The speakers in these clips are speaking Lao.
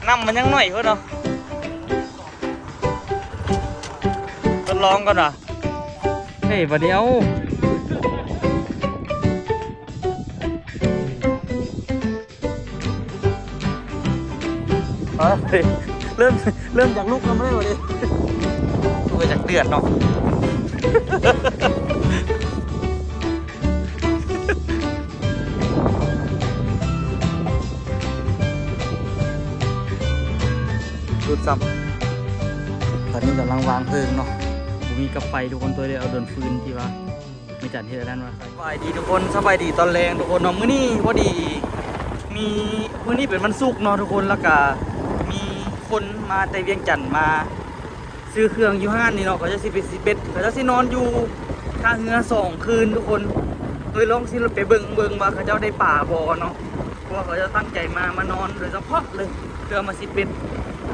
ນ້ຳມັນຍັງໜ້ອຍໂພດເນາະ. ທົດລອງກ່ອນວ່າ ເຮີ້ຍ ບາດນີ້ເອົາ ເອີ ເລີ່ມ ເລີ່ມຈາກລຸກນຳເລີຍບາດນີ້ ຄືວ່າຈາກເດືອດເນາະ. ຫຼຸດຊ້ຳ. ຕອນນີ້ກຳລັງວາງເພີງເນາະ ບໍ່ມີກັບໄຟທຸກຄົນ ໂຕເລີຍເອົາດົນຟືນທີ່ວ່າແມ່ຈັນເຮັດອັນນັ້ນມາ. ສະບາຍດີທຸກຄົນ ສະບາຍດີຕອນແລງທຸກຄົນເນາະ. ມື້ນີ້ພໍດີມີ ມື້ນີ້ເປັນວັນສຸກເນາະທຸກຄົນ ແລ້ວກະມີຄົນມາແຕ່ວຽງຈັນມາ ຊື້ເຄື່ອງຢູ່ຮ້ານນີ້ເນາະ ເຂົາເຈົ້າຊິໄປຊິເບັດ ເຂົາເຈົ້າຊິນອນຢູ່ທ່າເຮືອສອງຄືນທຸກຄົນ. ໂດຍລອງຊິໄປເບິ່ງ ເບິ່ງວ່າເຂົາເຈົ້າໄດ້ປາບໍ່ເນາະ ເພາະວ່າເຂົາເຈົ້າຕັ້ງໃຈມາ ມານອນໂດຍສະເພາະເລີຍເພື່ອມາຊິເບັດ.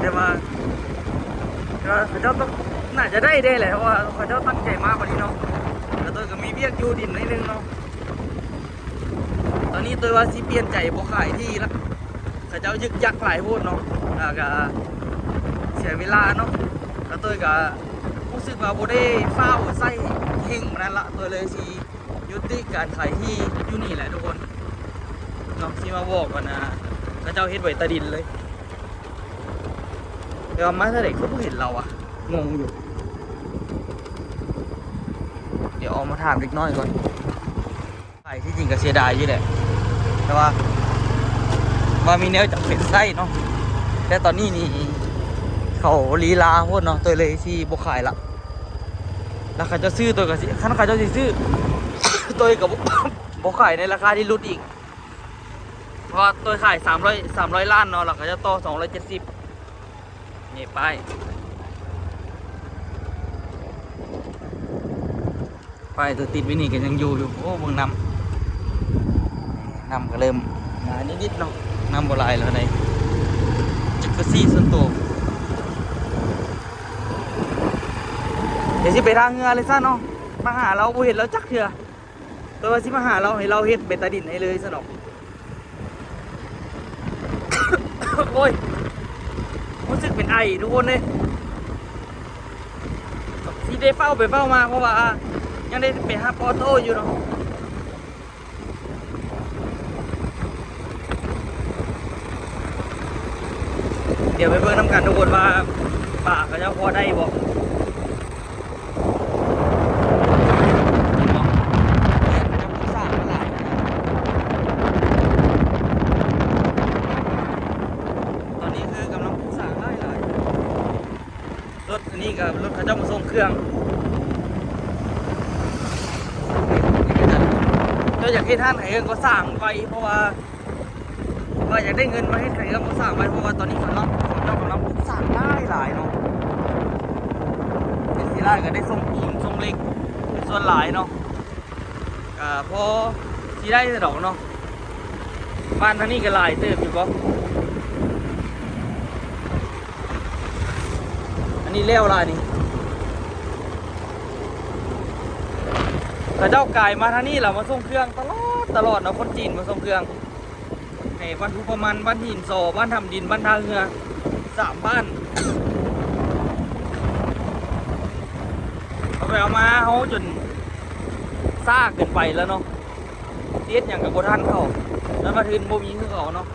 ແຕ່ວ່າ ແຕ່ວ່າເຂົາເຈົ້າຕ້ອງ ໜ້າຈະໄດ້ເດ້ແຫຼະ ເພາະວ່າເຂົາເຈົ້າຕັ້ງໃຈມາບັດນີ້ເນາະ. ແລ້ວໂດຍກໍມີວຽກຢູ່ດິນໜ້ອຍໜຶ່ງເນາະ. ຕອນນີ້ໂຕຍວ່າຊິປ່ຽນໃຈບໍ່ຂາຍທີ່ລະ ເຂົາເຈົ້າຍຶກຍັກຫຼາຍໂພດເນາະ ແລ້ວກະເສຍເວລາເນາະ. ແລ້ວໂຕຍກະຮູ້ສຶກວ່າບໍ່ໄດ້ຟ້າວໃຊ້ເຄັ່ງປານນັ້ນລະ ໂຕຍເລີຍຊິຍຸຕິການຂາຍທີ່ຢູ່ນີ້ແຫຼະທຸກຄົນເນາະ. ຊິມາບອກກ່ອນນະ ເຂົາເຈົ້າເຮັດໄວ້ຕາດິນເລີຍ. ແຕ່ວ່າມາເທື່ອໃດກໍບໍ່ເຫັນລາວອະ ງົງຢູ່. ດຽວອອກມາຖາມເດັກນ້ອຍກ່ອນ. ໄປທີ່ຈິງກໍເສຍດາຍຢູ່ແຫຼະ ແຕ່ວ່າ ວ່າມີແນວຈຳເປັນໃຊ້ເນາະ. ແຕ່ຕອນນີ້ນີ້ເຂົາລີລາໂພດເນາະ ໂຕຍເລີຍຊິບໍ່ຂາຍລະ. ແລ້ວເຂົາເຈົ້າຊື້ ໂຕຍກໍຊິ ຄັນເຂົາເຈົ້າຊິຊື້ ໂຕຍກໍບໍ່ ບໍ່ຂາຍໃນລາຄາທີ່ຫຼຸດອີກ ເພາະວ່າໂຕຍຂາຍສາມຮ້ອຍ ສາມຮ້ອຍລ້ານເນາະ ແລ້ວເຂົາເຈົ້າຕໍ່ສອງຮ້ອຍເຈັດສິບ. ນີ້ປ້າຍ ປ້າຍຕົວຕິດໄວ້ນີ້ກໍຍັງຢູ່ຢູ່. ໂອ້ ເບິ່ງນ້ຳ ນ້ຳກໍເລີ່ມມານິດໆເນາະ ນ້ຳບໍ່ຫຼາຍແລ້ວໃດ໋. ຈັກກະຊີສ່ວນໂຕ ດຽວຊິໄປທ່າເຮືອເລີຍຊະເນາະ ມາຫາລາວບໍ່ເຫັນລາວຈັກເທື່ອ. ແຕ່ວ່າຊິມາຫາລາວໃຫ້ລາວເຮັດເບັດຕາດິນໃຫ້ເລີຍຊະດອກ. ໂອ້ຍ ຮູ້ສຶກເປັນໄອທຸກຄົນເດ້. ຊິໄດ້ຟ້າວໄປຟ້າວມາ ເພາະວ່າຍັງໄດ້ໄປຮັບອໍໂຕ້ຢູ່ເນາະ. ດຽວໄປເບິ່ງນຳກັນທຸກຄົນວ່າປາເຂົາເຈົ້າພໍໄດ້ບໍ່. ຕອນນີ້ຄືກຳລັງປຸກສ້າງຫຼາຍໆ ລົດອັນນີ້ກໍລົດເຂົາເຈົ້າມາສົ່ງເຄື່ອງ. ເຈົ້າຢາກເຮັດຮ້ານຂາຍເຄື່ອງກໍສ້າງໄວ ເພາະວ່າ ວ່າຢາກໄດ້ເງິນມາເຮັດຂາຍເຄື່ອງກໍສ້າງໄວ ເພາະວ່າຕອນນີ້ເຂົາເນາະ ເຂົາເຈົ້າກຳລັງປຸກສ້າງຫຼາຍໆເນາະ. ເປັນທີ່ຫຼາຍກໍໄດ້ສົ່ງປູນສົ່ງເຫຼັກເປັນສ່ວນຫຼາຍເນາະ. ກະພໍຊິໄດ້ດອກເນາະ ບ້ານທາງນີ້ກະຫຼາຍເຕີບຢູ່ບໍ່. ອັນນີ້ແລ້ວຫຼາຍນີ້ ເຂົາເຈົ້າກາຍມາທາງນີ້ລະມາສົ່ງເຄື່ອງຕະຫຼອດຕະຫຼອດເນາະ ຄົນຈີນມາສົ່ງເຄື່ອງ ໃຫ້ບ້ານພູປະມັນ ບ້ານຫີນສໍ ບ້ານທຳດິນ ບ້ານທ່າເຮືອ ສາມບ້ານ ເອົາໄປເອົາມາເຮົາຈົນຊ້າເກີນໄປແລ້ວເນາະ ເຮັດຫຍັງກໍບໍ່ທັນເຂົາ ແລ້ວມາທຶນບໍ່ມີຄືເຂົາເນາະ.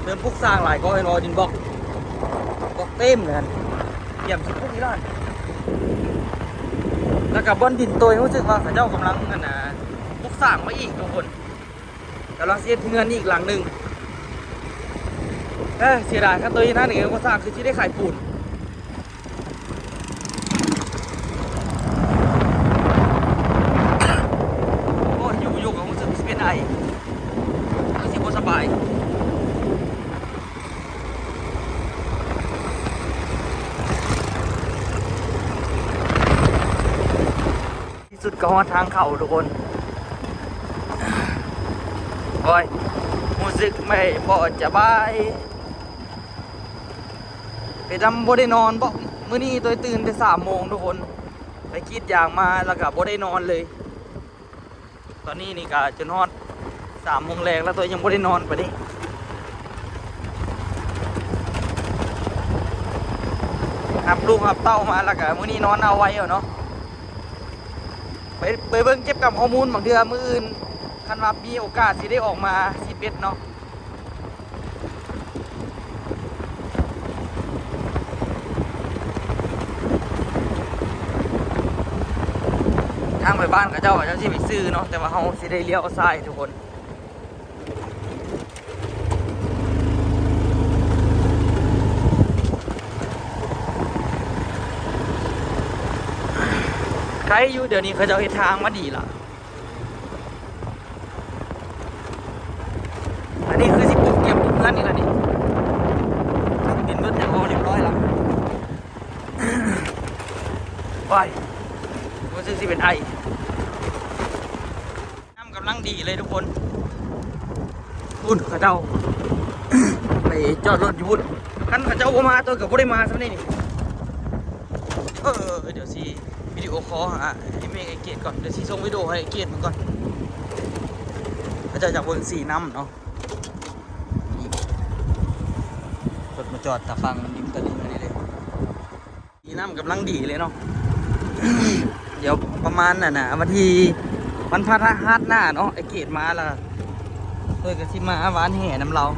ເລີ່ມປຸກສ້າງຫຼາຍກໍເຫັນບໍ່ ດິນບລັອກ ບລັອກເຕັມເລີຍຫັ້ນ ກຽມຊິປຸກອີກແລ້ວຫັ້ນ. ແລ້ວກໍບ່ອນດິນໂຕຍ ຮູ້ສຶກວ່າເຂົາເຈົ້າກຳລັງ ອັນນ່າ ປຸກສ້າງມາອີກທຸກຄົນ ກຳລັງຊິເຮັດເຮືອນອີກຫຼັງໜຶ່ງ. ເອີ ເສຍດາຍຄັນໂຕຍນັ້ນເອງບໍ່ສ້າງ ຄືຊິໄດ້ຂາຍປູນ. ໂອ້ຍ ຢູ່ໆກໍຮູ້ສຶກຊິເປັນໄອ ຄືຊິບໍ່ສະບາຍ. ທີ່ສຸດກໍຮອດທາງເຂົ້າທຸກຄົນ. ໂອ້ຍ ຮູ້ສຶກໄມ່ບໍ່ສະບາຍ ເປັນນຳບໍ່ໄດ້ນອນເບາະ. ມື້ນີ້ໂຕຍຕື່ນແຕ່ສາມໂມງທຸກຄົນ ໄປກຣີດຢາງມາ ແລ້ວກໍບໍ່ໄດ້ນອນເລີຍ. ຕອນນີ້ນີ້ກໍຈົນຮອດ ສາມໂມງແລງແລ້ວ ຕົວຍັງບໍ່ໄດ້ນອນປານນີ້. ຮັບລູກຮັບເຕົ້າມາແລ້ວກະມື້ນີ້ນອນເອົາໄວເອົາເນາະ. ໄປ ໄປເບິ່ງເກັບກຳຂໍ້ມູນ ບາງເທື່ອມື້ອື່ນ ຄັນວ່າມີໂອກາດຊິໄດ້ອອກມາຊິເປັດເນາະ. ທາງໄປບ້ານເຂົາເຈົ້າ ເຂົາເຈົ້າຊິໄປຊື້ເນາະ ແຕ່ວ່າເຮົາຊິໄດ້ລ້ຽວຊ້າຍທຸກຄົນ. ໄກຢູ່ ດຽວນີ້ເຂົາເຈົ້າເຮັດທາງມາດີລະ. ອັນນີ້ຄືຊິປຸກກຽມປຸກເຮືອນນີ້ລະນີ້ ປຸກດິນເບິດແລ້ວ ຮຽບຮ້ອຍລະ. ໂອ້ຍ ຮູ້ສຶກຊິເປັນໄອ. ນ້ຳກຳລັງດີເລີຍທຸກຄົນ. ພຸ້ນເຂົາເຈົ້າໄປຈອດລົດຢູ່ພຸ້ນ. ຄັນເຂົາເຈົ້າບໍ່ມາ ຕົວກະບໍ່ໄດ້ມາຊ້ຳນີ້. ເອີ ດຽວຊິວິດີໂອຄໍຫາອ້າຍເມກ ອ້າຍເກດກ່ອນ. ດຽວຊິສົ່ງວິດີໂອໃຫ້ອ້າຍເກດເບິ່ງກ່ອນ. ເຂົາເຈົ້າຢາກເບິ່ງສີນ້ຳເນາະ. ນີ້ ລົດມາຈອດຕາຝັ່ງລິມຕະລິ່ງອັນນີ້ເລີຍ. ມີນ້ຳກຳລັງດີເລີຍເນາະ. ດຽວປະມານນັ້ນນະ ວັນທີ ວັນພະຫັດໜ້າເນາະ ໄອ້ເກດມາລະ ເພິ່ນກະຊິມາຫວ່ານແຫນຳລາວ.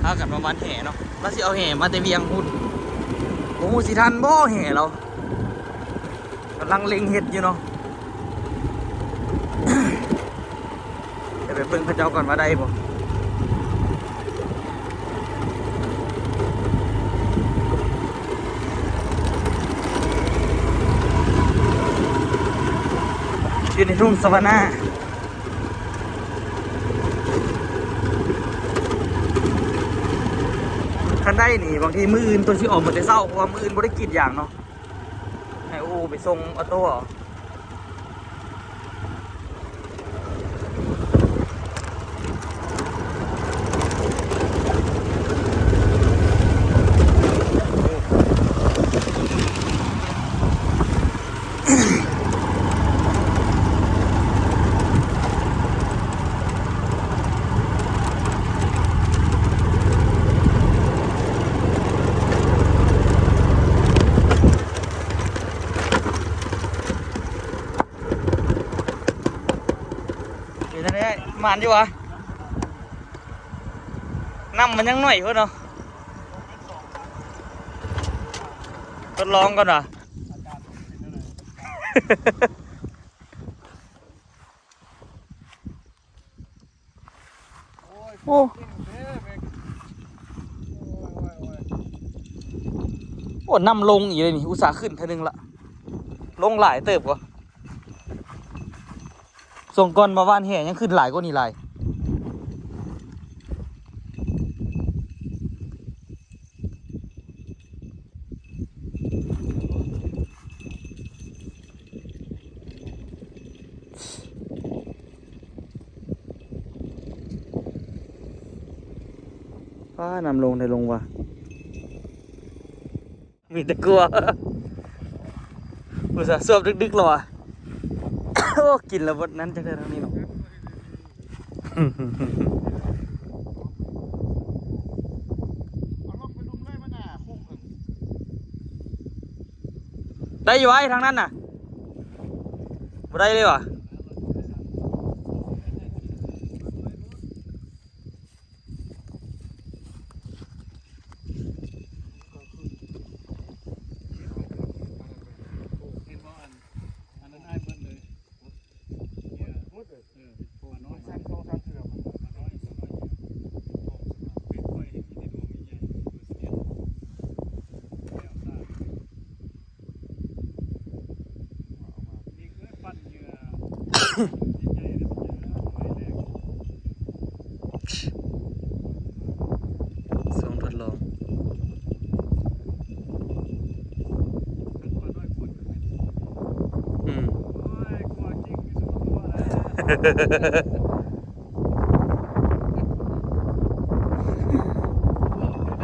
ພາກັນມາຫວ່ານແຫເນາະ. ລາວຊິເອົາແຫມາແຕ່ວຽງພຸ້ນ. ບໍ່ຮູ້ຊິທັນບໍ່ແຫລາວ. ກຳລັງເລັ່ງເຮັດຢູ່ເນາະ. ດຽວໄປເບິ່ງເຂົາເຈົ້າກ່ອນວ່າໄດ້ບໍ່. ຢູ່ໃນທົ່ງສະຫວັນນາ. ຄັນໄດ້ນີ້ ບາງທີມື້ອື່ນຕົວຊິອອກມາແຕ່ເຊົ້າ ເພາະວ່າມື້ອື່ນບໍ່ໄດ້ກຣີດຢາງເນາະ. ໃຫ້ໂອໄປສົ່ງອອໂຕ້ເອົາ. ເປັນຈັ່ງໃດ ໝານຢູ່ຫວາ? ນ້ຳມັນຍັງໜ້ອຍໂພດເນາະ. ທົດລອງກ່ອນຫວາ? ໂອ້ ໂອ້ ນ້ຳລົງອີກເລີຍນີ້ ອຸດສ່າຂຶ້ນເທື່ອໜຶ່ງລະ ລົງຫຼາຍເຕີບກວ່າ ຊ່ວງກ່ອນມາຫວ່ານແຫຍັງຂຶ້ນຫຼາຍກວ່ານີ້ຫຼາຍ. ຟ້າ ນ້ຳລົງໄດ້ລົງວ່າ ມີແຕ່ກົວ ອຸດສ່າສວບດຶກໆແລ້ວວ່າ ໂອ້ ກິນແລ້ວບໍ່ນັ້ນຈັກເທື່ອທາງນີ້ເນາະ. ໄດ້ຢູ່ໄອ້ທາງນັ້ນນະ ບໍ່ໄດ້ເລີຍຫວາ? ຊ່ວງທົດລອງ ອືມ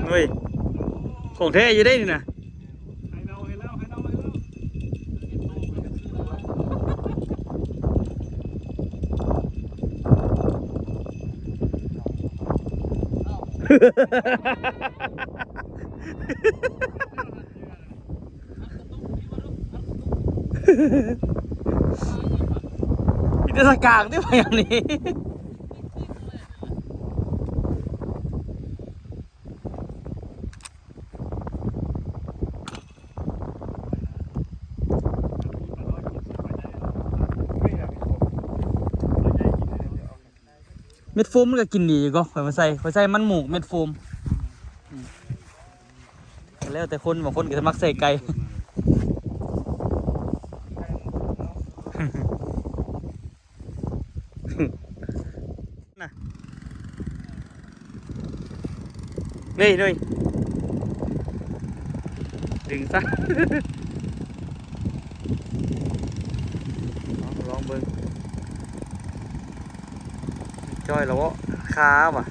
ໂອ້ຍ ຂອງແທ້ຢູ່ເດ້ນີ້ນະ. ໄຂ່ເນົ່າເຫັນແລ້ວ ໄຂ່ເນົ່າເຫັນແລ້ວ. ໂອ້ ມີແຕ່ສະກາງຕິ ໄປອັນນີ້. ເມັດໂຟມມັນກໍກິນດີຢູ່ກໍ ຂ້ອຍມາໃສ່ ຂ້ອຍໃສ່ມັນໝູກເມັດໂຟມ. ອືມ ກໍແລ້ວແຕ່ຄົນ ບາງຄົນກໍມັກໃສ່ໄກ່. ນະ ນີ້ ນີ້ ດຶງຊະ. ເອົາ ລອງເບິ່ງ ຈ່ອຍແລ້ວບໍ່ ຄາຫວາ.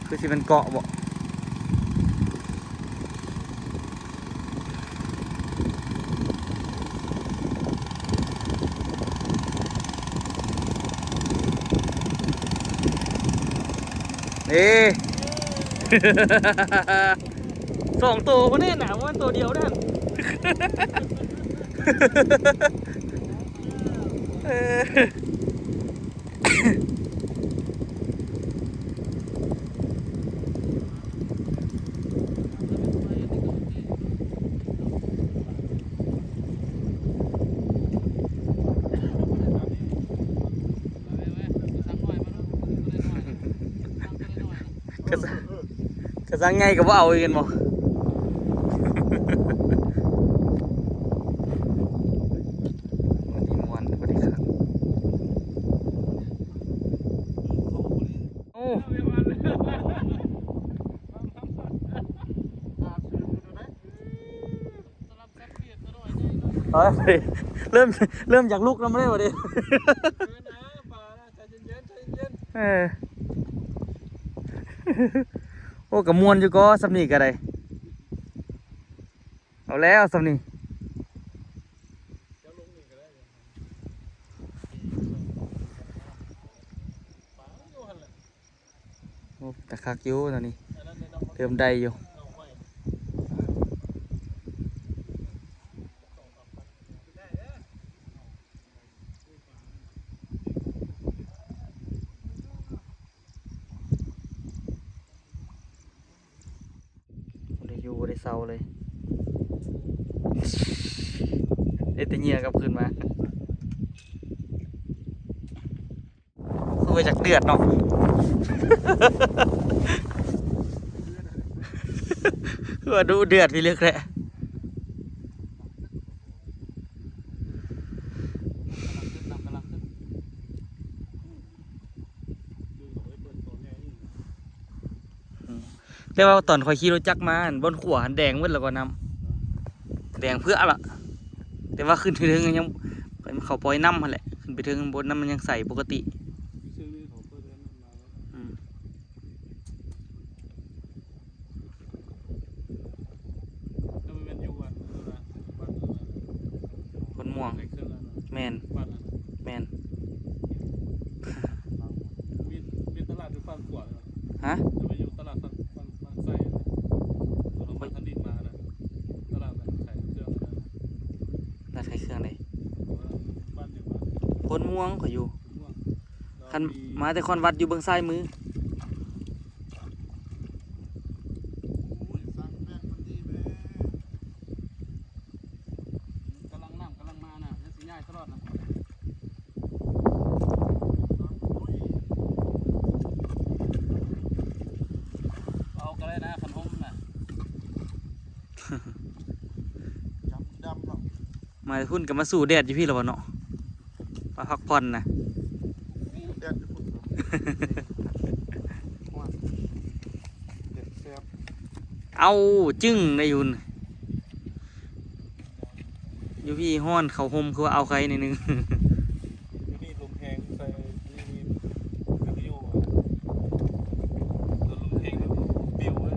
ຄືຊິແມ່ນເກາະບໍ່? ເອີ ສອງໂຕພຸ້ນນີ້ນະ ບໍ່ແມ່ນໂຕດຽວເດ້. ເອີ. ກະສັງ ກະສັງໃຫຍ່ກໍບໍ່ເອົາອີກແມ່ນບໍ່? ມ່ວນດີ ມ່ວນ ສະຫວັດດີຄັບ. ໂອ້ ເອີ ເລີ່ມ ເລີ່ມຢາກລຸກນຳແລ້ວບັດນີ້. ເອີ ໂອ້ ກໍມ່ວນຢູ່ກໍ ສ່ຳນີ້ກໍໄດ້. ເອົາແລ້ວສ່ຳນີ້. ໂອ້ ແຕ່ຄັກຢູ່ຕອນນີ້ ເລີ່ມໄດ້ຢູ່. ບໍ່ໄດ້ຢູ່ບໍ່ໄດ້ເຊົາເລີຍ ໄດ້ແຕ່ເຫຍື່ອກັບຄືນມາ. ຄືວ່າຢາກເດືອດເນາະ ຄືວ່າດຸເດືອດພິລຶກແທ້. ອືມ ແຕ່ວ່າຕອນຂ້ອຍຂີ່ລົດຈັກມາ ອັນບ່ອນຂົວຫັ້ນແດງໝົດແລ້ວກໍນ້ຳ ແດງເຜືອລະ. ແຕ່ວ່າຂຶ້ນໄປເທິງຍັງ ເຂົາປ່ອຍນ້ຳຫັ້ນແຫຼະ ຂຶ້ນໄປເທິງບົນນ້ຳມັນຍັງໃສປົກກະຕິ. ອືມ. ແລ້ວມັນແມ່ນຢູ່ວັດ ວັດ ວັດ ໂພນມ່ວງ ໃນເຄື່ອງອັນນັ້ນ ແມ່ນ ວັດອັນນັ້ນ ແມ່ນ ມີ ມີຕະຫຼາດຢູ່ຝັ່ງຂວາເລີຍຫວາ? ຮະ? ແລ້ວໄປຢູ່ຕະຫຼາດຝັ່ງ ຝັ່ງ ຝັ່ງຊ້າຍ ຕົວລົງມາທາງດິນມານະ ຕະຫຼາດນັ້ນຂາຍເຄື່ອງອັນນັ້ນ ຮ້ານຂາຍເຄື່ອງໃດ? ເອີ ບ້ານຫຍັງວະ? ໂພນມ່ວງ ຂ້ອຍຢູ່ ໂພນມ່ວງ. ຄັນມາແຕ່ຄອນວັດຢູ່ເບື້ອງຊ້າຍມື. ໂອ້ຍ ສ້າງແບບມັນດີແມ່. ກຳລັງ ນ້ຳກຳລັງມານະ ຍັງຊິຍ້າຍຕະຫຼອດນະ. ເອົາກໍໄດ້ນະ ຄັນຮົ່ມນະ. ດຳໆ ເນາະ. ມາແຕ່ພຸ້ນກໍມາສູ້ແດດຢູ່ພີ້ແລ້ວເນາະ ມາພັກຜ່ອນນະ. ແດດຢູ່ພຸ້ນ ໂອ້ຍ ເດັດແຊບ. ເອົາ ຈຶ່ງໄດ້ຢູ່ ຢູ່ພີ້ຮ້ອນ ເຂົ້າຮົ່ມຄືວ່າເອົາໄຄໜ້ອຍໜຶ່ງ. ມີລົມແຮງໃສ່ ມີ ມີວິທະຍຸ ລົມແຮງປິວເລີຍ.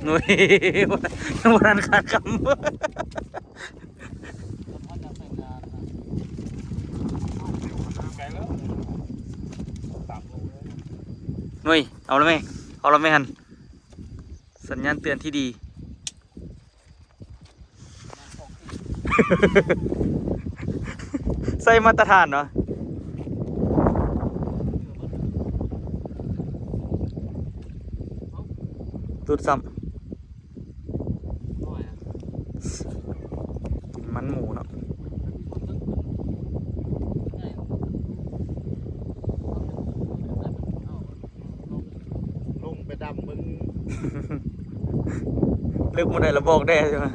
ໂອ້ຍ ຍັງບໍ່ທັນຂາດຄຳ. ໄກແ ເຮີ້ຍ ເອົາລະແມ່ ເອົາລະແມ່ຫັ້ນ ສັນຍານເຕືອນທີ່ດີ ໃສ່ມາດຕະຖານເນາະ ຫຼຸດຊ້ຳ. ກິນມັນໝູເນາະ ລົງໄປດຳເບິ່ງ ເລິກບໍ່ໄດ້ລະບອກແດ່ ໃຊ່ໄໝ?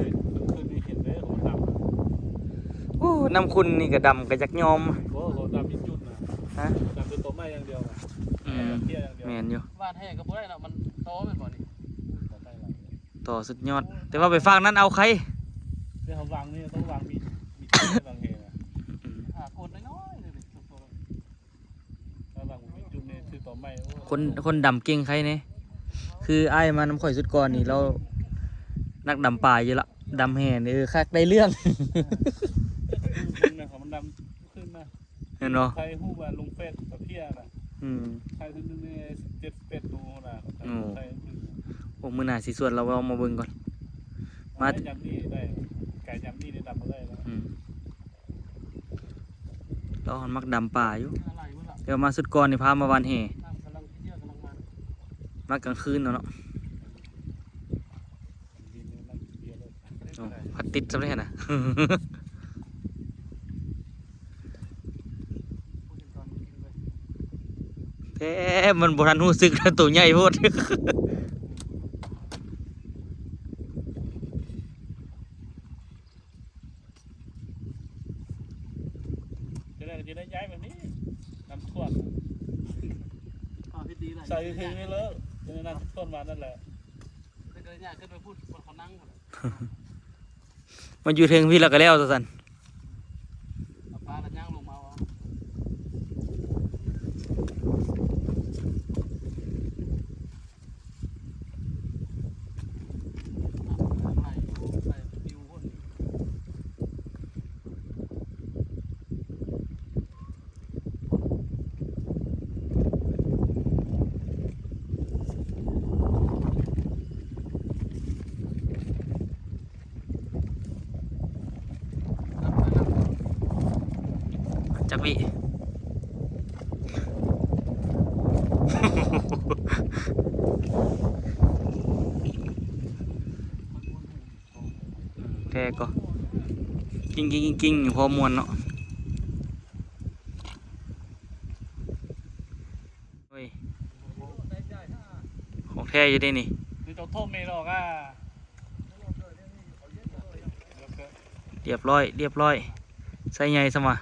ໂອ້ ນ້ຳຂຸ່ນນີ້ກໍດຳ ກໍຢາກຍອມ ໂອ້ ດຳມີຈຸດນະ ຮະ? ດຳເປັນຕົວໄມ້ຢ່າງດຽວນະ ອືມ ແມ່ນຢູ່ ຫວ່ານແຫ້ກໍບໍ່ໄດ້ເນາະ ມັນຕໍ່ແມ່ນບໍ່ນີ້? ຕໍ່ສຸດຍອດ ແຕ່ວ່າໄປຟາກນັ້ນເອົາໄຄ ແຕ່ເຮົາວາງນີ້ຕ້ອງວາງມີ ມີວາງເຮນະ ອືມ ຫາກົນນ້ອຍໆ ເລີຍ ເຮົາວາງມີຈຸດນີ້ຄືຕໍ່ໄມ້ ໂອ້ ຄົນ ຄົນດຳເກັ່ງໄຄແດ່ ຄືອ້າຍມານຳຂ້ອຍສຸດກ່ອນນີ້ ລາວນັກດຳປາຢູ່ລະ ດຳແຮ່ນີ້ ເອີ ຄັກ ໄດ້ເລື່ອງ ເບິ່ງນະ ເຂົາມັນດຳຂຶ້ນນະ. ແມ່ນບໍ່? ໃຜຮູ້ວ່າລົງເຟສກະເພຍນະ ອືມ ໃຜເທື່ອໜຶ່ງນີ້ເຈັດແປດໂຕນະ ໂອ້ ໃຜ ໂອ້ ມື້ໜ້າຊິຊວນລາວເອົາມາເບິ່ງກ່ອນ ມາຍາມນີ້ໄດ້ ກາຍາມນີ້ໄດ້ດຳບໍ່ໄດ້ແລ້ວ ອືມ ລາວມັກດຳປາຢູ່ ແຕ່ວ່າມາສຸດກ່ອນນີ້ພາມາຫວ່ານແຮ່ ມາກາງຄືນເນາະ ໂອ້ ພັດຕິດຊຳແທ້ນະ ແທ້ ມັນບໍ່ທັນຮູ້ສຶກ ໂຕໃຫຍ່ໂພດ ຈະໄດ້ ຈະໄດ້ຍ້າຍແບບນີ້ ນ້ຳຖ້ວມ ເອົາເຮັດດີຫຼາຍ ໃສ່ເທິງນີ້ເລີຍ ຈະໄດ້ນ້ຳຖ້ວມມານັ້ນແຫຼະ ຂຶ້ນໄດ້ຍາກ ຂຶ້ນໄປພຸ້ນ ຄົນເຂົານັ່ງພຸ້ນ ມັນຢູ່ເທິງພີ້ແລ້ວກໍແລ້ວຊັ້ນ ເອົາປາແລ້ວຍ່າງລົງມາເອົາ ໄຫຼຢູ່ ໄຫຼປິວພຸ້ນ. ຈັກວິ ແທ້ກໍ ກິ້ງໆໆໆ ພໍມ່ວນເນາະ ໂອ້ຍ ຂອງແທ້ຢູ່ເດ້ນີ້ ນີ້ເຈົ້າໂທເມດອກອ່າ ລຽບຮ້ອຍ ລຽບຮ້ອຍ ໄຊໃຫຍ່ຊຳວ່າ.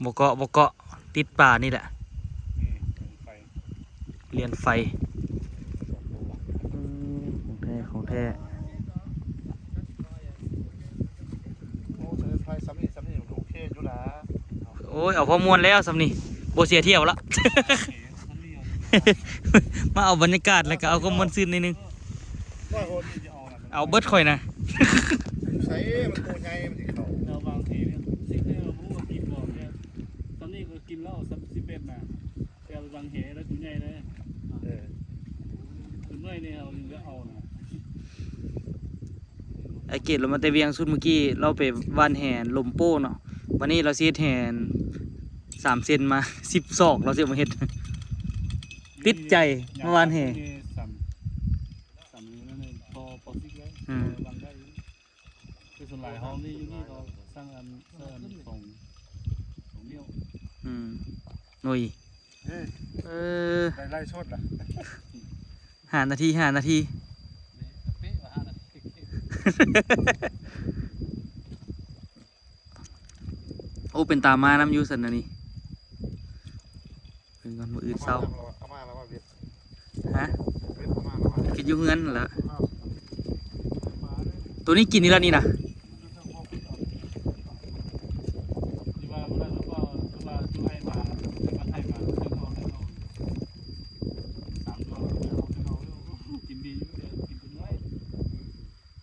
ບໍ່ເກາະ ບໍ່ເກາະ ຕິດປ່ານີ້ແຫຼະ ນີ້ໄຟ ລຽນໄຟ ອືມ ຂອງແທ້ ຂອງແທ້ ໂອ້ ສະເດັດໄພ ສ່ຳນີ້ ສ່ຳນີ້ໂອເຄຢູ່ລະ ໂອ້ຍ ເອົາພໍມ່ວນແລ້ວສ່ຳນີ້ ບໍ່ເສຍທ່ຽວລະ ມາເອົາບັນຍາກາດ ແລ້ວກໍເອົາຄວາມມ່ວນຊື່ນໜ້ອຍໜຶ່ງ ເອົາເບິດຂ້ອຍນະ ໃສມັນໂຕໃຫຍ່ມັນຊິເຂົ້າ ລະວັງທີນີ້ ຊິກແລ້ວບໍ່ຮູ້ວ່າກິນບໍ່ແຕ່ສ່ຳນີ້ກໍກິນແລ້ວ ສ່ຳສິບເອັດນະ ແຕ່ລະວັງແຫແລ້ວໂຕໃຫຍ່ເລີຍ ເອີ ຄືເມື່ອຍນີ້ເຮົາຈຶ່ງໄດ້ເອົານະ ໄອ້ເກດລາວມາແຕ່ວຽງສຸດມື້ກີ້ ລາວໄປຫວ່ານແຫລົມໂປ້ເນາະ ບາດນີ້ລາວຊິເຮັດແຫສາມເຊັນມາ ສິບສອກ ລາວຊິເອົາມາເຮັດ ຕິດໃຈມາຫວ່ານແຫ ສາມ ສາມນີ້ນັ້ນພໍ ພໍຊິກໄດ້ ອືມ ລະວັງໄດ້ ຄືສ່ວນຫຼາຍເຮົານີ້ຢູ່ນີ້ເຂົາສັ່ງອັນ ໃສ່ອັນສອງ ສອງນິ້ວ ອືມ ໂອ້ຍ ເອີ ໄດ້ໄລຟ໌ສົດລະ ຫ້ານາທີ ຫ້ານາທີ ເປະວ່າຫ້ານາທີ ໂອ້ ເປັນຕາມານຳຢູ່ຊັ້ນນະນີ້ ເບິ່ງກ່ອນ ມື້ອື່ນເຊົ້າ ເອົາມາແລ້ວວ່າເວັດ ຮະ ເວັດເອົາມາແລ້ວວ່າ ກິນຢູ່ເຮືອນຫັ້ນລະ ໂຕນີ້ກິນນີ້ລະນີ້ນະ ທີ່ວ່າເວລາເຮົາກໍ ຄືວ່າຢູ່ໄຮ່ມາ ມັນໄຮ່ມາ ຄືເຮົາໄດ້ເອົາສາມດວງ ກິນດີຢູ່ ກິນເປັນໜ່ວຍ.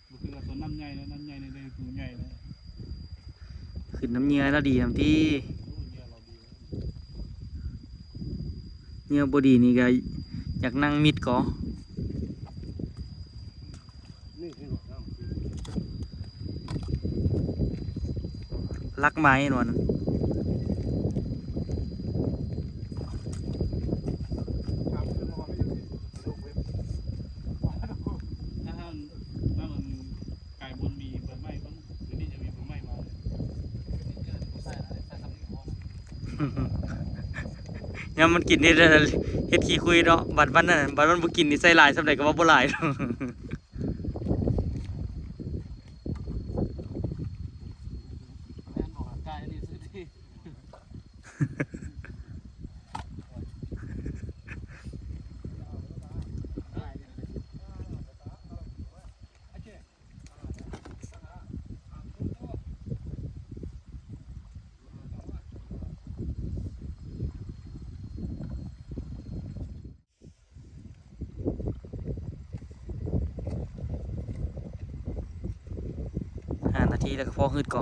ບໍ່ຄືວ່າຕົວນ້ຳໃຫຍ່ນະ ນ້ຳໃຫຍ່ນີ້ໄດ້ຕົວໃຫຍ່ນະ ຂຶ້ນນ້ຳເຫຍື່ອລາວດີນຳຕິ ໂອ້ ເຫຍື່ອລາວດີ. ເຫຍື່ອບໍ່ດີນີ້ກໍຢາກນັ່ງມິດກໍ ລັກໄມ້ນວນ ກາຍບຸນມີເປີດໃໝ່ເບິ່ງ ຄືນີ້ຈະມີເປີດໃໝ່ມາ ຍາມມັນກິນເຮັດ ເຮັດຂີ້ຄຸຍເນາະ ບັດມັນນັ້ນ ບັດມັນບໍ່ກິນນີ້ໃສ່ຫຼາຍສ່ຳໃດກໍວ່າບໍ່ຫຼາຍ. ຫ້ານາທີແລ້ວກໍພໍຮຶດກໍ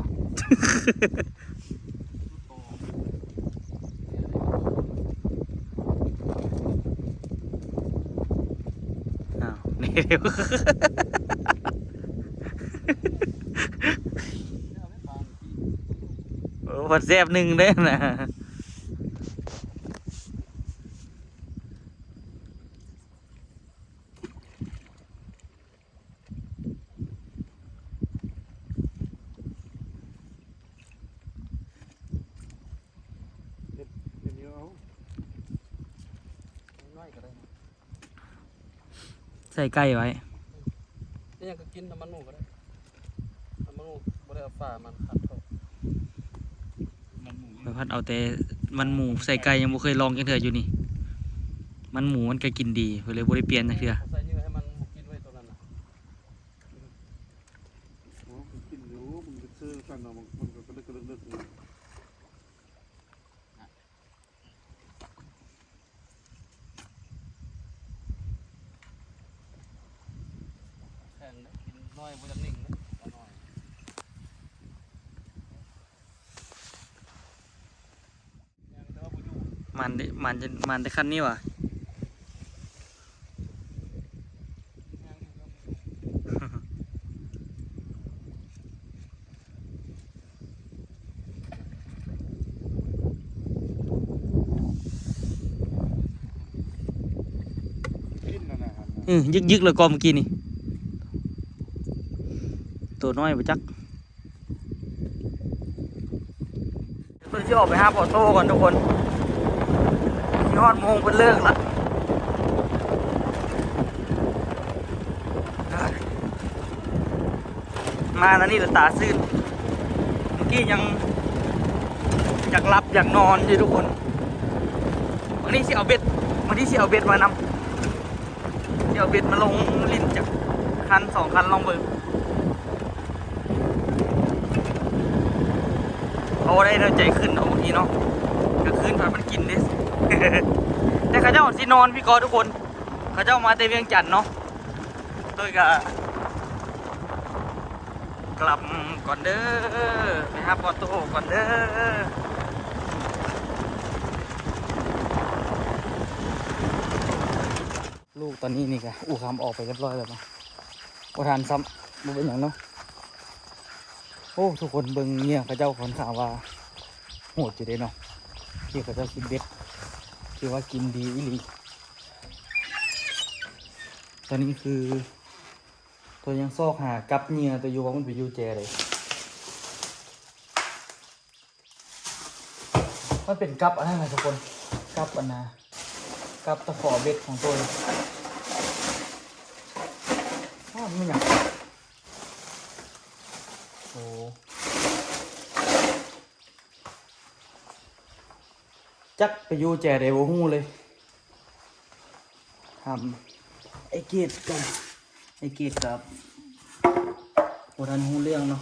ອ້າວ ນີ້ເດ້ ໂອ້ ພັດແຊບໜຶ່ງເດ້ນະ. ເຮັດ ເຮັດຢູ່ເອົາ ນ້ອຍກໍໄດ້ນະ ໃສ່ໄກ່ໄວ້ ເຮັດຫຍັງກໍກິນ ນ້ຳມັນໝູກໍໄດ້ ນ້ຳມັນໝູ ບໍ່ໄດ້ເອົາຝາມັນຂັດອອກ ມັນໝູ ຂ້ອຍພັດເອົາແຕ່ມັນໝູໃສ່ໄກ່ ຍັງບໍ່ເຄີຍລອງຈັກເທື່ອຢູ່ນີ້ ມັນໝູມັນກໍກິນດີ ຂ້ອຍເລີຍບໍ່ໄດ້ປ່ຽນຈັກເທື່ອ ໃສ່ເຫຍື່ອໃຫ້ມັນບໍ່ກິນໄວ້ຕົວນັ້ນນະ. ໂອ້ ມັນກິນຢູ່ ມັນໄປຊື້ກັນເນາະ ມັນ ມັນກໍກະດຶກກະດຶກເລີຍ ແຂງເດ້ ກິນໜ້ອຍບໍ່ຢາກໜິ່ງເດ້ ໜ້ອຍ. ມັນເດ້ ມັນຈະ ມັນໄດ້ຂັ້ນນີ້ຫວາ? ອື້ ຍຶກໆ ແລ້ວກໍເມື່ອກີ້ນີ້ ໂຕນ້ອຍບໍ່ຈັກ. ເພິ່ນຊິອອກໄປຫາພໍ່ໂຕກ່ອນທຸກຄົນ ຊິຮອດໂມງເພິ່ນເລີກລະ ມາແນວນີ້ລະຕາຊື່ນ ເມື່ອກີ້ຍັງຢາກຫຼັບຢາກນອນຢູ່ທຸກຄົນ ມື້ນີ້ຊິເອົາເບັດ ມື້ນີ້ຊິເອົາເບັດມານຳ. ຊິເອົາເບັດມາລົງຫຼິ້ນຈັກຄັນສອງຄັນລອງເບິ່ງ ເອົາໄດ້ແນວໃຈຂຶ້ນເນາະ ບາງທີເນາະ ກາງຄືນພັດມັນກິນເດ້ ແຕ່ເຂົາເຈົ້າຊິນອນພີ້ກໍທຸກຄົນ ເຂົາເຈົ້າມາແຕ່ວຽງຈັນເນາະ ໂດຍກະ ກັບກ່ອນເດີ ໄປຫາພໍ່ໂຕກ່ອນເດີ. ລູກຕອນນີ້ນີ້ກະອູຄຳອອກໄປຮຽບຮ້ອຍແລ້ວເນາະ ບໍ່ທັນຊ້ຳ ບໍ່ເປັນຫຍັງເນາະ. ໂອ້ ທຸກຄົນເບິ່ງເຫຍື່ອເຂົາເຈົ້າຂ້ອນຂ້າງວ່າໂຫດຢູ່ເດ້ເນາະ ທີ່ເຂົາເຈົ້າກິນເບັດ ຖືວ່າກິນດີອີ່ຫຼີ. ຕອນນີ້ຄື ໂຕຍັງຊອກຫາກັບເຫຍື່ອໂຕຢູ່ວ່າມັນໄປຢູ່ແຈໃດ. ມັນເປັນກັບອັນນັ້ນນະທຸກຄົນ ກັບອັນນະ ກັບຕະຂໍເບັດຂອງໂຕນີ້. ອ້າວ ມັນຫຍັງ? ໂອ້ ຈັກໄປຢູ່ແຈໃດບໍ່ຮູ້ເລີຍ. ຖາມໄອ້ເກດກ່ອນ ໄອ້ເກດກໍບໍ່ທັນຮູ້ເລື່ອງເນາະ.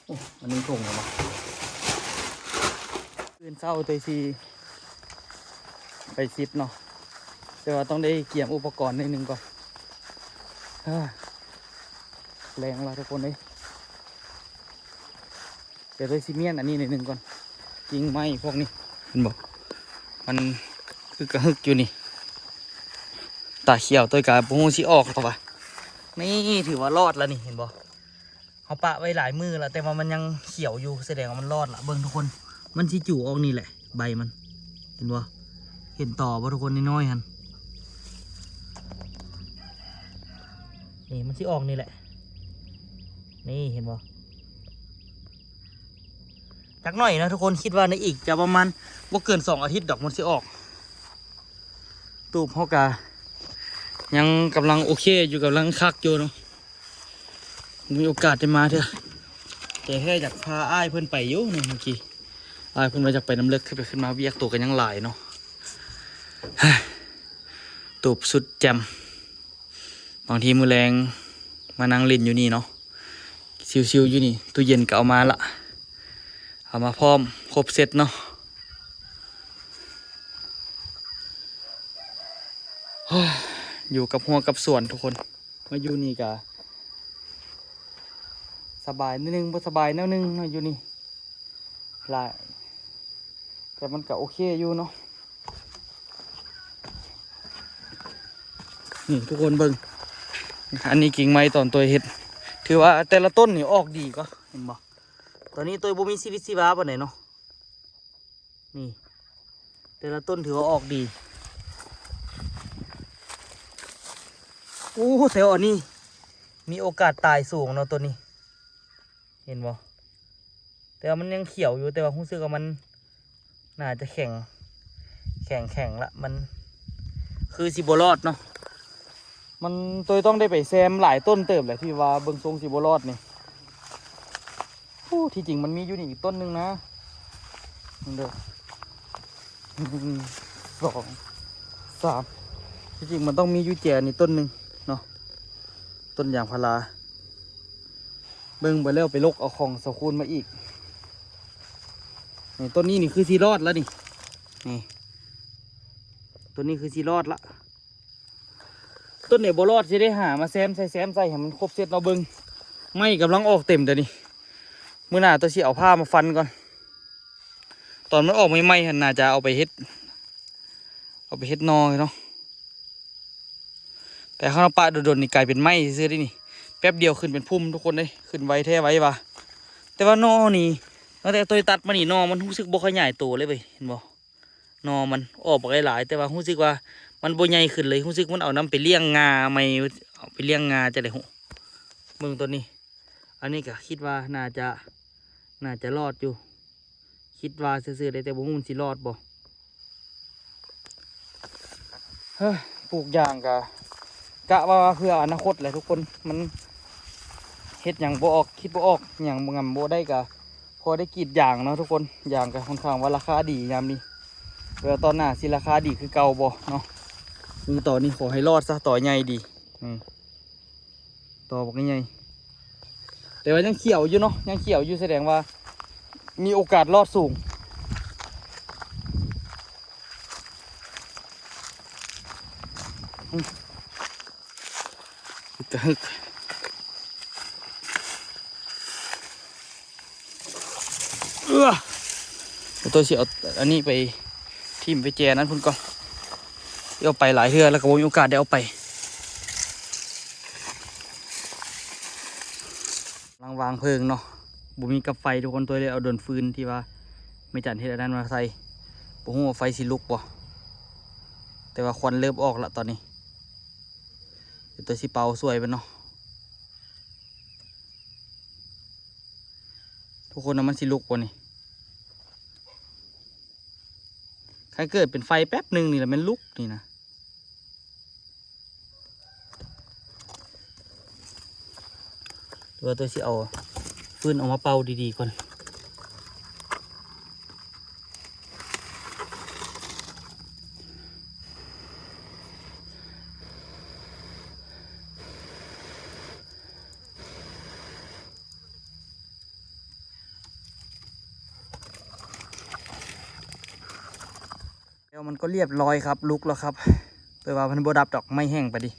ໂອ້ ອັນນີ້ຖົງແລ້ວເນາະ ຕື່ນເຊົ້າໂຕຊິໄປຊິດເນາະ ແຕ່ວ່າຕ້ອງໄດ້ກຽມອຸປະກອນໜ້ອຍໜຶ່ງກ່ອນ. ເອີ ແລງແລ້ວທຸກຄົນເອີຍ. ດຽວໂຕຊິມ້ຽນອັນນີ້ໜ້ອຍໜຶ່ງກ່ອນ ກິ່ງໄມ້ພວກນີ້ ເຫັນບໍ່? ມັນຮຶກກະຮຶກຢູ່ນີ້ ຕາຂຽວໂຕຍກະບໍ່ຮູ້ຊິອອກແລ້ວວະ. ນີ້ຖືວ່າລອດແລ້ວນີ້ ເຫັນບໍ່? ເຮົາປະໄວ້ຫຼາຍມື້ແລ້ວ ແຕ່ວ່າມັນຍັງຂຽວຢູ່ ສະແດງວ່າມັນລອດລະ. ເບິ່ງທຸກຄົນ ມັນຊິຈູອອກນີ້ແຫຼະ ໃບມັນ ເຫັນບໍ່? ເຫັນຕໍບໍ່ທຸກຄົນ? ນ້ອຍໆຫັ້ນ ນີ້ມັນຊິອອກນີ້ແຫຼະ ນີ້ເຫັນບໍ່? ຈັກໜ້ອຍນະທຸກຄົນ ຄິດວ່າໃນອີກຈະປະມານບໍ່ເກີນສອງອາທິດດອກ ມັນຊິອອກ. ຕູບເຮົາກະຍັງກຳລັງໂອເຄຢູ່ ກຳລັງຄັກຢູ່ເນາະ ມີໂອກາດໄດ້ມາເທື່ອ. ແຕ່ແທ້ຢາກພາອ້າຍເພິ່ນໄປຢູ່ເນາະ ເມື່ອກີ້ ອ້າຍເພິ່ນວ່າຢາກໄປນ້ຳເລິກ ຄືໄປຂຶ້ນມາວຽກໂຕກໍຍັງຫຼາຍເນາະ. ຕູບສຸດແຈ່ມ ບາງທີມື້ແລງມານັ່ງຫຼິ້ນຢູ່ນີ້ເນາະ ຊິວໆຢູ່ນີ້. ຕູ້ເຢັນກໍເອົາມາລະ ເອົາມາພ້ອມ ຄົບເຊັດເນາະ. ຢູ່ກັບຮົ້ວກັບສວນທຸກຄົນ ມາຢູ່ນີ້ກະສະບາຍໜ້ອຍໜຶ່ງ ບໍ່ສະບາຍແນວໜຶ່ງເນາະ ຢູ່ນີ້ຫຼາຍ ແຕ່ມັນກະໂອເຄຢູ່ເນາະ. ນີ້ທຸກຄົນເບິ່ງ ອັນນີ້ກິ່ງໄມ້ຕອນໂຕຍເຮັດ ຖືວ່າແຕ່ລະຕົ້ນນີ້ອອກດີກວ່າ ເຫັນບໍ່? ຕອນນີ້ໂຕຍບໍ່ມີຊີວິດຊີວາປານໃດເນາະ. ນີ້ ແຕ່ລະຕົ້ນຖືວ່າອອກດີ. ໂອ້ ແຖວອັນນີ້ມີໂອກາດຕາຍສູງເນາະຕົ້ນນີ້ ເຫັນບໍ່? ແຕ່ວ່າມັນຍັງຂຽວຢູ່ ແຕ່ວ່າຮູ້ສຶກວ່າມັນໜ້າຈະແຂງ ແຂງໆລະ ມັນຄືຊິບໍ່ລອດເນາະ. ມັນ ໂຕຍຕ້ອງໄດ້ໄປແຊມຫຼາຍຕົ້ນເຕີບແຫຼະ ທີ່ວ່າເບິ່ງຊົງຊິບໍ່ລອດນີ້. ໂອ້ ທີ່ຈິງມັນມີຢູ່ນີ້ອີກຕົ້ນໜຶ່ງນະ ເບິ່ງເດີ ໜຶ່ງ ສອງ ສາມ ທີ່ຈິງມັນຕ້ອງມີຢູ່ແຈນີ້ຕົ້ນໜຶ່ງເນາະ ຕົ້ນຢາງພາລາ. ເບິ່ງໄປແລ້ວໄປລົກເອົາຂອງເສົາຄູນມາອີກ. ນີ້ ຕົ້ນນີ້ນີ້ຄືຊິລອດລະນີ້ ນີ້ ຕົ້ນນີ້ຄືຊິລອດລະ. ຕົ້ນໃດບໍ່ລອດຊິໄດ້ຫາມາແຊມໃສ່ ແຊມໃສ່ໃຫ້ມັນຄົບເຊັດເນາະ. ເບິ່ງ ໄມ້ກຳລັງອອກເຕັມເດນີ້ ມື້ໜ້າໂຕຍຊິເອົາພ້າມາຟັນກ່ອນ. ຕອນມັນອອກໃໝ່ໆຫັ້ນ ໜ້າຈະເອົາໄປເຮັດ ເອົາໄປເຮັດໜໍ່ເນາະ. ແຕ່ເຮົາປະດົນໆນີ້ກາຍເປັນໄມ້ຊື່ໆເດນີ້ ແປັບດຽວຂຶ້ນເປັນພຸ່ມທຸກຄົນເດ້ ຂຶ້ນໄວແທ້ໄວວ່າ. ແຕ່ວ່າໜໍ່ນີ້ ຕັ້ງແຕ່ໂຕຍຕັດມານີ້ ໜໍ່ມັນຮູ້ສຶກບໍ່ຂະຫຍາຍໂຕເລີຍເວີຍ ເຫັນບໍ່? ໜໍ່ມັນອອກບັກຫຼາຍໆ ແຕ່ວ່າຮູ້ສຶກວ່າມັນບໍ່ໃຫຍ່ຂຶ້ນເລີຍ ຮູ້ສຶກມັນເອົານຳໄປລ້ຽງງາໃໝ່ ເອົາໄປລ້ຽງງາຈັ່ງໃດຮູ້. ເບິ່ງຕົ້ນນີ້ ອັນນີ້ກະຄິດວ່າໜ້າຈະ ໜ້າຈະລອດຢູ່ ຄິດວ່າຊື່ໆເດ້ ແຕ່ບໍ່ຮູ້ມັນຊິລອດບໍ່. ເຮີ້ຍ ປູກຢາງກະ ກະວ່າເພື່ອອະນາຄົດແຫຼະທຸກຄົນ ມັນເຮັດຫຍັງບໍ່ອອກ ຄິດບໍ່ອອກ ຫຍັງງຳບໍ່ໄດ້ ກະພໍໄດ້ກຣີດຢາງເນາະທຸກຄົນ. ຢາງກະຄ່ອນຂ້າງວ່າລາຄາດີຍາມນີ້ ແຕ່ວ່າຕອນໜ້າຊິລາຄາດີຄືເກົ່າບໍ່ເນາະ. ຄືຕອນນີ້ຂໍໃຫ້ລອດຊະ ຕໍໃຫຍ່ດີ ອືມ ຕໍບັກໃຫຍ່ ແຕ່ວ່າຍັງຂຽວຢູ່ເນາະ ຍັງຂຽວຢູ່ ສະແດງວ່າມີໂອກາດລອດສູງ. ອືມ ກະຮຶກ ເອີ ໂຕຍຊິເອົາອັນນີ້ໄປຖິ້ມໄປແຈນັ້ນພຸ້ນກ່ອນ ຊິເອົາໄປຫຼາຍເທື່ອແລ້ວກໍບໍ່ມີໂອກາດໄດ້ເອົາໄປ. ກຳລັງວາງເພີງເນາະ ບໍ່ມີກັບໄຟທຸກຄົນ ໂຕຍເລີຍເອົາດົນຟືນທີ່ວ່າແມ່ຈັນເຮັດອັນນັ້ນມາໃສ່ ບໍ່ຮູ້ວ່າໄຟຊິລຸກບໍ່ ແຕ່ວ່າຄວັນເລີ່ມອອກລະຕອນນີ້. ດຽວໂຕຍຊິເປົ່າຊ່ວຍມັນເນາະ ທຸກຄົນ ວ່າມັນຊິລຸກບໍ່ນີ້. ຄັນເກີດເປັນໄຟແປັບໜຶ່ງນີ້ລະແມ່ນລຸກນີ້ນະ. ຫຼືວ່າໂຕຍຊິເອົາຟືນອອກມາເປົ່າດີໆກ່ອນ. ແລ້ວມັນກໍລຽບລ້ອຍຄັບ ລຸກແລ້ວຄັບ ແຕ່ວ່າມັນບໍ່ດັບດອກ ໄມ້ແຫ້ງໄປດິ.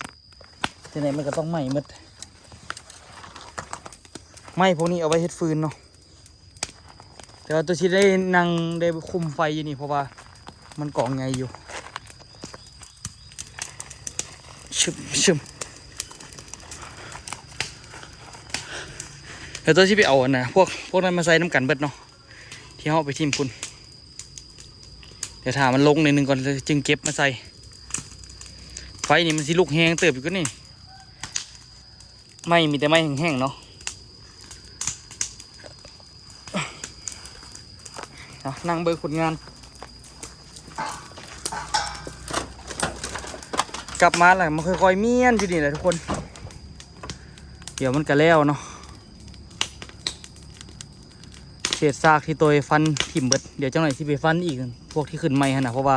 ຈັ່ງໃດມັນກໍຕ້ອງໄໝ້ໝົດ ໄມ້ພວກນີ້ເອົາໄວ້ເຮັດຟືນເນາະ. ແຕ່ວ່າໂຕຊິໄດ້ນັ່ງໄດ້ຄຸມໄຟຢູ່ນີ້ ເພາະວ່າ ມັນກອງໃຫຍ່ຢູ່. ຊຶມ ຊຶມ ດຽວໂຕຊິໄປເອົາອັນນະ ພວກ ພວກນັ້ນມາໃສ່ນຳກັນເບິດເນາະ ທີ່ເຮົາເອົາໄປຖິ້ມພຸ້ນ. ດຽວຖ້າມັນລົງໜ້ອຍໜຶ່ງກ່ອນ ແລ້ວຈຶ່ງເກັບມາໃສ່. ໄຟນີ້ມັນຊິລຸກແຮງເຕີບຢູ່ກວ່ານີ້. ໄມ້ມີແຕ່ໄມ້ແຫ້ງໆເນາະ. ເອົາ ນັ່ງເບິ່ງຜົນງານ. ກັບມາແລ້ວ ມັນຄ່ອຍໆມ້ຽນຢູ່ນີ້ແຫຼະທຸກຄົນ. ດຽວມັນກະແລ້ວເນາະ. ເສດຊາກທີ່ໂຕຍຟັນຖິ້ມເບິດ. ດຽວຈັກໜ້ອຍຊິໄປຟັນອີກ ພວກທີ່ຂຶ້ນໃໝ່ຫັ້ນນະ ເພາະວ່າ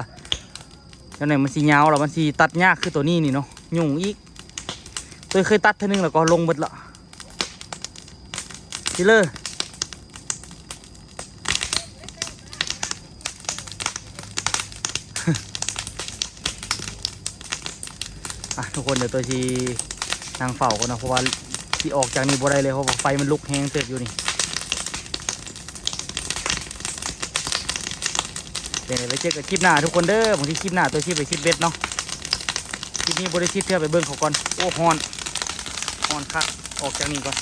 ຈັກໜ້ອຍມັນຊິຍາວ ແລ້ວມັນຊິຕັດຍາກຄືໂຕນີ້ນີ້ເນາະ. ຫຍຸ້ງອີກ. ໂຕຍເຄີຍຕັດເທື່ອໜຶ່ງແລ້ວກໍລົງເບິດລະ. ຊິເລີ ອ່ະ ທຸກຄົນ ດຽວໂຕຍຊິນັ່ງເຝົ້າກ່ອນເນາະ ເພາະວ່າຊິອອກຈາກນີ້ບໍ່ໄດ້ເລີຍ ເພາະວ່າໄຟມັນລຸກແຮງເຕີບຢູ່ນີ້. ເປັນໃດ ໄວ້ເຈີກັນຄລິບໜ້າທຸກຄົນເດີ. ບາງທີຄລິບໜ້າໂຕຍຊິໄປຊິດເບັດເນາະ. ຄລິບນີ້ບໍ່ໄດ້ຊິດເທື່ອ ໄປເບິ່ງເຂົາກ່ອນ. ໂອ້ ຮ້ອນ ຮ້ອນຄັກ. ອອກຈາກນີ້ກ່ອນ.